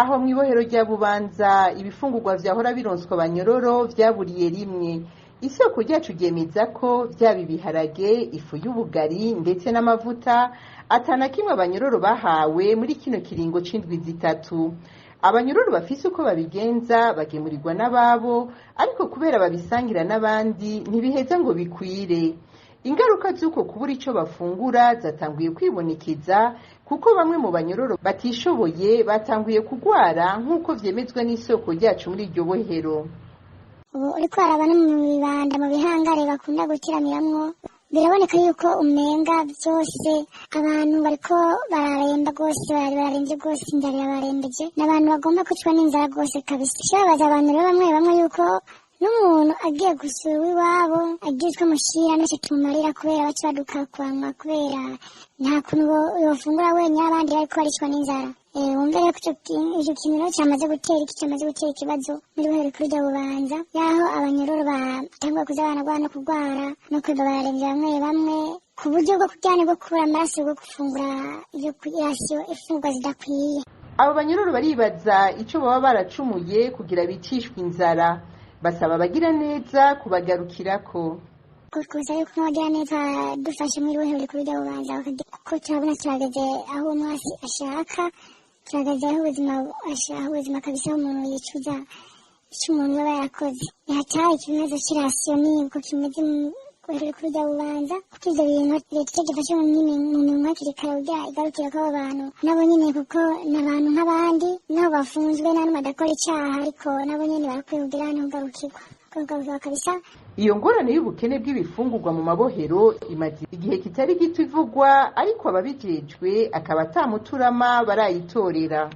Aho mw'ibohero rya Bubanza, ibifungurwa vyahora bironswa abanyororo vyaburiye rimwe. Isoko ryacu ryemeza ko vyaba ibiharage, ifu y'ubugari ndetse n'amavuta, atana kimwe abanyororo bahawe muri kino kiringo c'indwi 3. Abanyororo bafise uko babigenza bagemurirwa n'ababo, ariko kubera babisangira n'abandi ntibiheza ngo bikwire. Ingaruka z'uko kubura ico bafungura zatanguye kwibonekeza, kuko bamwe mu banyororo batishoboye batanguye kugwara, nk'uko vyemezwa n'isoko ryacu muri iryo bohero. Ubu uriko araba no mu bibanda, mu bihangare bakunda guteramiramwo, biraboneka yuko umenga byose abantu bariko bararemba rwose, bararemvye rwose, inzara irabarembeje. N'abantu bagomba kwicwa n'inzara rwose kabisa. Ikibabaza abantu rero bamwe bamwe yuko n'umuntu agiye gusura iwabo agiye utwo amushira naco kimumarira, kubera baca baduka kwanwa, kubera nta kuntu yofungura wenyine abandi bariko baricwa n'inzara. Wumve rero ko ico kintu rero camaze gutera iki, camaze gutera ikibazo muri bohero rikuru rya Bubanza, yaho abanyororo batanguye kuza baragwara no kugwara no kwimba, bararemvye bamwe bamwe ku buryo bwo kuryana, bwo kubura amaraso, bwo gufungura ivyo kurya, imfungurwa zidakwiye. Abo banyororo baribaza ico baba baracumuye kugira bicishwe inzara, basaba abagira neza kubagarukirako. Kuza yuko nk'abagira neza dufashe muri bohero rikuru rya Bubanza, kuko turabona turageze aho umwasi ashaka, turageze aho ubuzima ashaka, ubuzima kabisa, aho umuntu yicuza ico umuntu aba yarakoze. Nihataye ikibazo c'irasiyo nibwo kimeze mu bohero rikuru rya Bubanza, kuko ivyo bintu leta ico gifashe mu minwe hakiri kare kugira igarukire kw'abo bantu nabo nyene, kuko ni abantu nk'abandi, nabo bafunzwe nta n'umwe adakora icaha, ariko nabo nyene barakwiye kugira ntugarukirwa kugarukirwa kabisa. Iyo ngorane y'ubukene bw'ibifungurwa mu mabohero imaze igihe kitari gito ivugwa, ariko ababijejwe akaba ata muturama barayitorera.